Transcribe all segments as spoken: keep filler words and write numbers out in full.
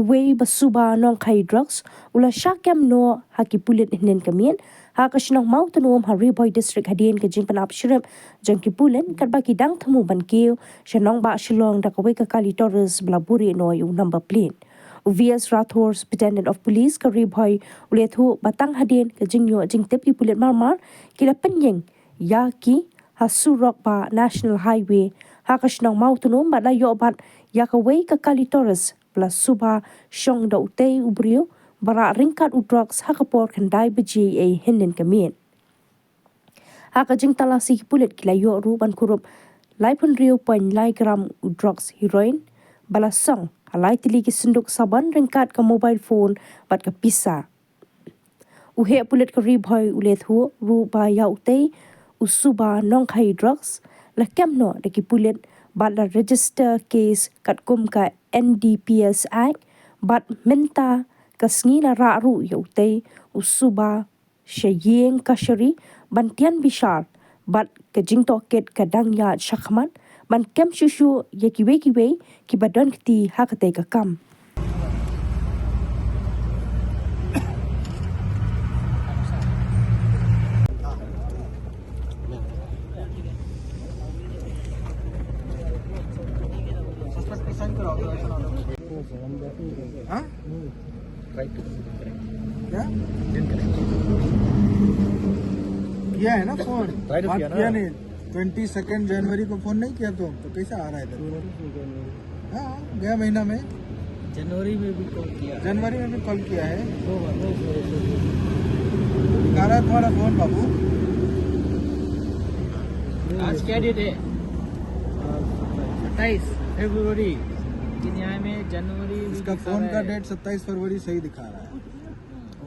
Wei ba suba nongkhai drugs u la shah kem noh ha ki pulit hynnin ka miet ha ka shnong Mawtnum ha Ri Bhoi District hadien ka jingpynap shrip jong ki pulit katba ki dang thmu ban kiew sha nongbah Shillong da kawei ka kali Taurus ba la buhrieh noh ïa u number plate. U V S Rathore, Superintendent of Police ka Ri Bhoi, u la ïathuh ba tang hadien ka jingïoh jingtip ki pulit marmar ki la pynïeng ïa ki ha surok ba National Highway ha ka shnong Mawtnum bad la ïoh bat ïa kawei ka kali Taurus ba la suba shong da utei u briew ba rah ryngkat u drugs ha ka por khyndai baje ei hynnin ka miet. Ha ka jingtalasi ki pulit ki la ïoh ruh ban kurup laiphew hynriew point lai gram u drugs heroin ba la song ha lai tylli ki synduk sabon ryngkat ka mobile phone bad ka pisa. U heh pulit ka Ri Bhoi u la ïathuh ruh ba ïa utei u suba nongkhai drugs la kem noh da ki pulit bad la register case katkum ka N D P S Act bad mynta ka sngi la rah ruh ïa utei u suba sha ïing kashari ban tian bishar bad ka jingtohkit ka dang ïaid shakhmat ban kem shuh shuh ïa kiwei kiwei kiba don kti ha katei ka kam. हाँ? क्या? किया है ना फोन? ट्राई तो बात किया ना। किया नहीं। ट्वेंटी सेकेंड जनवरी को फोन नहीं किया तुम, तो कैसे आ रहा है इधर? हाँ, गया महीना में। जनवरी में भी कॉल किया। जनवरी में भी कॉल किया है। दो बार, दो बार। दिखा रहा है तुम्हारा फोन, बाबू। आज क्या डेट है? आज सत्ताईस। सत्ताईस फरवरी। लेकिन यहाँ में जनवरी भी इसका दिखा फोन रहा का है। डेट सत्ताईस फरवरी सही दिखा रहा है।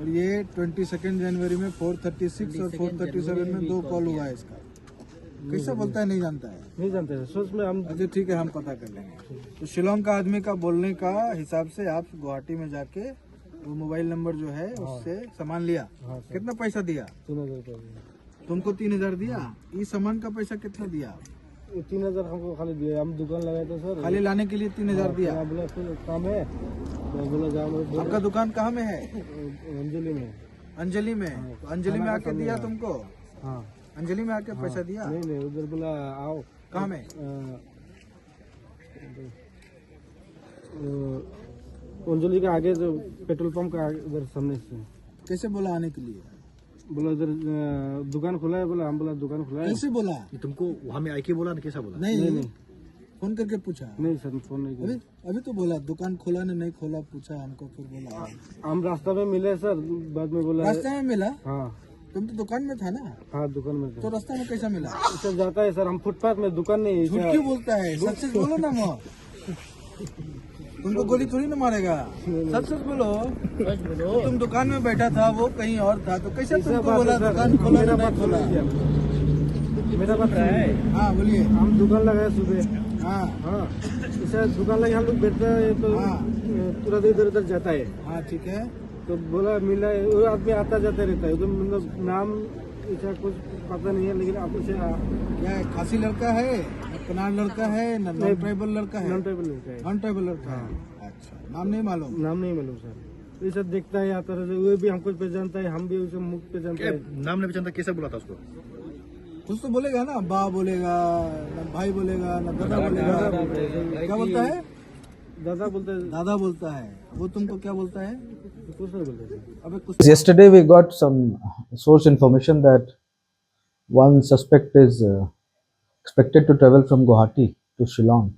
और ये ट्वेंटी सेकेंड जनवरी में फोर थर्टी सिक्स और ट्वेंटी सेकेंड फोर थर्टी सेवन में भी दो कॉल कॉल हुआ किया है इसका। कैसे बोलता है, नहीं जानता है? नहीं जानते सर, सोच में हम अच्छा, ठीक है, हम पता कर लेंगे। तो शिलोंग का आदमी का बोलने का हिसाब से आप गुवाहाटी में जाके वो मोबाइल नंबर जो है, हाँ। उससे सामान लिया। हाँ, सर। कितना पैसा दिया? तीन हज़ार रुपये दिया। तुमको तीन हज़ार दिया? हाँ। इस सामान का पैसा कितना दिया? ये तीन हज़ार हमको खाली दिया, हम दुकान लगाए थे सर। खाली लाने के लिए तीन हज़ार हाँ, दिया? बोला, "फिर काम है?" तो बोला, "जाओ।" आपका दुकान कहाँ में है? अंजलि में। अंजली में? हाँ, तो अंजली में आके दिया तुमको? हाँ। अंजली में आके हाँ। पैसा दिया? नहीं, नहीं, उधर बोला, "आओ।" कहाँ में? अ, अ, अंजलि का आगे जो पेट्रोल पंप का आगे, उधर सामने से। कैसे बोला आने के लिए? बोला, "उधर, अ, दुकान खुला है," बोला, हम बोला, "दुकान खुला है।" कैसे बोला? ये तुमको वहाँ में आके बोला ना, कैसा बोला? नहीं, नहीं, नहीं। फोन करके पूछा? नहीं सर, फोन नहीं किया। अभी अभी तो बोला, दुकान खोला ने नहीं खोला पूछा हमको, फिर बोला। हम रास्ता में मिले सर, बाद में बोला। रास्ता में मिला? हाँ। तुम तो दुकान में था ना? हाँ, दुकान में था। तो रास्ता में कैसा मिला? इधर जाता है सर, हम फुटपाथ में, दुकान नहीं है। झूठ क्यों बोलता है? सच सच बोलो ना माँ। तुमको गोली थोड़ी ना मारेगा। सच सच बोलो। सच बोलो। तुम दुकान में बैठा था, वो कहीं और था, तो कैसे तुमको बोला दुकान खोला ना नहीं खोला? मेरा बात सुनिए। हाँ, बोलिए। हम दुकान लगाए सुबह। हाँ। हाँ। इसे दुकान लगे हम लोग बैठते हैं तो, हाँ। अ, पूरा दिन इधर उधर जाता है। हाँ, ठीक है। तो बोला, मिला है, वो आदमी आता जाता रहता है, तो मतलब नाम ऐसा कुछ पता नहीं है, लेकिन आप उसे, आ, क्या है, खासी लड़का है या कनार लड़का है ना, नॉन ट्राइबल लड़का है? नॉन ट्राइबल लड़का है। नॉन ट्राइबल लड़का है। हाँ। अच्छा, नाम नहीं मालूम? नाम नहीं मालूम सर। ये सब देखता है, आता रहता है, वो भी हमको पहचानता है, हम भी उसे मुख पहचानता है। नाम नहीं पहचानता, कैसे बुलाता उसको? कुछ तो बोलेगा ना, बा बोलेगा ना, भाई बोलेगा ना, दादा बोलेगा। क्या बोलता है? दादा बोलता है। दादा बोलता है। वो तुमको क्या बोलता है? कुछ नहीं बोलता सर। अबे कुछ Yesterday we got some source information that one suspect is, uh, expected to travel from Guwahati to Shillong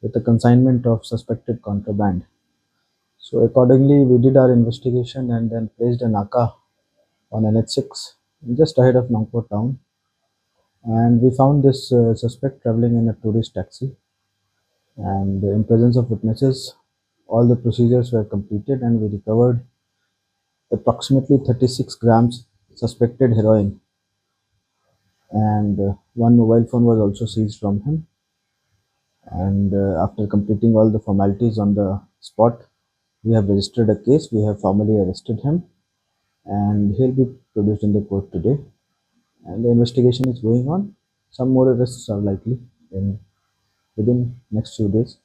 with a consignment of suspected contraband. So accordingly, we did our investigation and then placed a naka on N H six just ahead of Nongpoh town. And we found this, uh, suspect traveling in a tourist taxi. And in presence of witnesses, all the procedures were completed and we recovered approximately thirty-six grams suspected heroin. And, uh, one mobile phone was also seized from him. And, uh, after completing all the formalities on the spot, we have registered a case. We have formally arrested him, and he'll be produced in the court today. And the investigation is going on. Some more arrests are likely in within next few days.